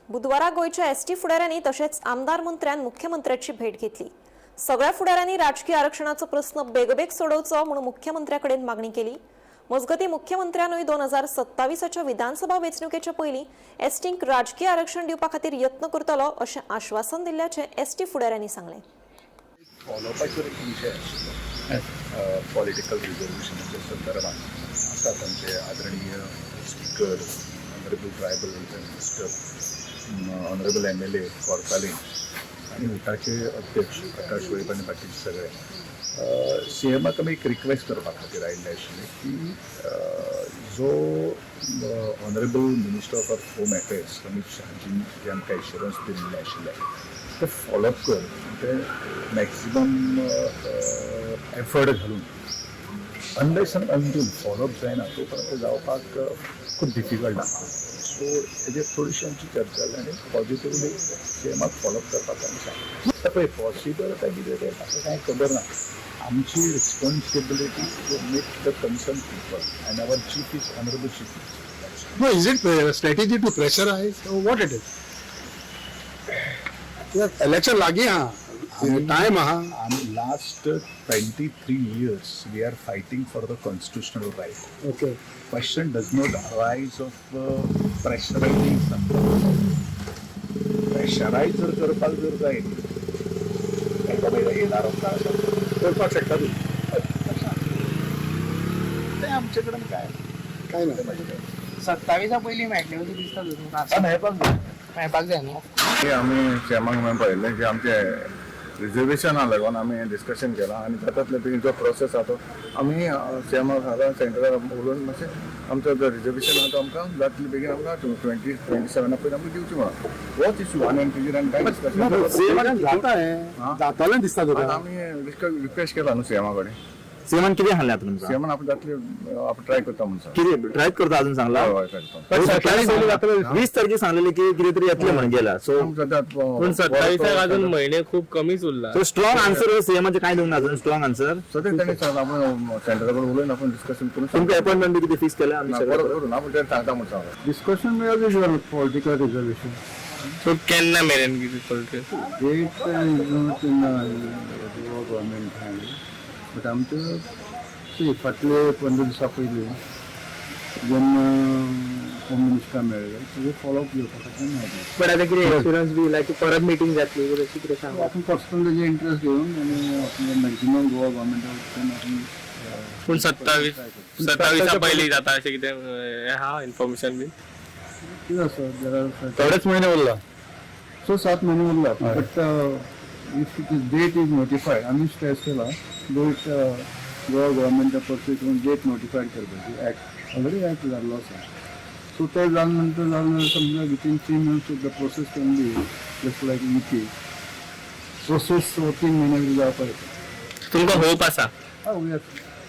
बुधवारा गोंयच्या एसटी फुडाऱ्यांनी तशेंच आमदार मंत्र्यान मुख्यमंत्र्याची भेट घेतली. सगळ्या फुडाऱ्यांनी राजकीय आरक्षणाचो प्रस्न बेगोबेग सोडोवचो म्हणून मुख्यमंत्र्या कडेन मागणी केली. मजगतीं, मुख्यमंत्र्यानूय 2027च्या विधानसभा वेंचणुकेच्या पयलीं एसटींक राजकीय आरक्षण दिवपा खातीर यत्न करतलो अशें आश्वासन दिल्ल्याचें एसटी फुडाऱ्यांनी सांगलें. फॉलोअपाचेर एक विशय आशिल्लो पॉलिटिकल रिजर्वेशनाच्या संदर्भात. आसात आमचे आदरणीय speaker, honourable tribal welfare minister, honourable MLA Cortalim आनी उटाचे अध्यक्ष प्रकाश वेळीप आनी बाकीचे सगळे. सी एमाक आमी एक रिक्वेस्ट करपा खातीर आयिल्ले आशिल्ले की जो honourable minister for home affairs Amit शहाजीन जे आमकां एश्युरन्स दिल्लें आशिल्लें ते फॉलोअप कर. ते मॅक्झिमम एफर्ट घालून, अनलेस आनी अंटील फॉलोअप जायना तो पर्यंत जावपाक खूब डिफिकल्ट आसा. सो हेजेर थोडीशी आमची चर्चा जाली आनी पॉझिटिवली सी एमाक फॉलोअप करपाक आमी सांगलें. आतां पळय, पॉसिबल काय कितें तें म्हाका कांय खबर ना. आमची responsibility to meet the concerned people and our chief is honourable chief minister. No, is it strategy to pressurize or what it is? Election लागी हा, टायम आहा. आमी last 23 years we are fighting for the constitutional right. Okay Question does not arise of pressurizing something. Pressurize जर करपाक जर जायत, ताका मागीर येणार काळ करपाक शकता तूं. तें आमचे कडेन काय काय ना. तें मागीर काय. 27 पयलीं मेळटलें अशें दिसता तुमकां? हा, मेळपाक जाय. मेळपाक जाय न्हू? की आमी सीएमाक मेळून पळयल्लें की आमचे रिजर्वेशना लागून आमी डिस्कशन केलां आनी जाता बेगीन जो प्रोसेस आहा तो आमी सीएमाक आतां सेंट्रलाक उलोवन मातशें आमचो जो रिजर्वेशन आहा तो आमकां जातले बेगीन आमकां 2027 पयलीं आमकां दिवची म्हणून. होच इशू आनी तेजेर आनी कांय डिस्कशन सीएमान जाता हें, जातलें दिसता तुका? आमी रिक्वेस्ट केला न्हू सीएमा कडेन. सीएमान कितें सांगलें आतां तुमकां? सीएमान आपण जातले, आपण ट्राय करता म्हणून सांगला. कितें ट्रायच करता अजून सांगला? हय हय, करता. 27 पयलीं 20 तारखेक सांगलेले की कितें तरी येतलें म्हणून गेला सो. सद्या पूण 27 अजून म्हयने खूप कमीच उरला. सो स्ट्रॉंग आन्सर सीएमाचे काय दिवंक ना अजून स्ट्रॉंग आन्सर? सद्या ताणें सांगला, आपण सेंटरा कडेन उलोवन आपण डिस्कशन करून तुमकां अपॉइंटमेंट बी कितें फिक्स केल्या आमी ना, सगळें? परत करून आपण तें सांगता म्हणून सांगला. Discussion as usual, political reservation. So केन्ना मेरेन कितें पळटे? Date is not in Goa government hand, but आमचं सी फाटले 15 दिसां पयलीं जेन्ना होम मिनिस्टर मेळ्ळे, तेजे फॉलोअप घेवपा खातीर मेळ्ळे. बट आतां कितें एश्युरन्स बी दिला की परत मिटींग जातली बी तशी कितें सांगला? आपण पर्सनल तेजे इंट्रस्ट घेवन आनी आपण मॅक्झिमम गोवा गव्हर्मेंटा वटेन आपण पूण 27 पयलीं जाता अशें कितें हें आहा इन्फॉर्मेशन बी? कितें आसा जरा थोडेच म्हयने उरला. स सात म्हयने उरला, but if it is date is notified, आमी स्ट्रेस केला डेट गोवा गव्हर्मेंटा परसे करून डेट नोटिफायड करपाची. ऍक्ट ऑलरेडी ऍक्ट जाल्लो आसा. सो ते जाले नंतर जालें समजा within 3 months the process can be just like UK process. 3 म्हयन्या भितर जावपाक येता. तुमकां होप आसा? हा, we are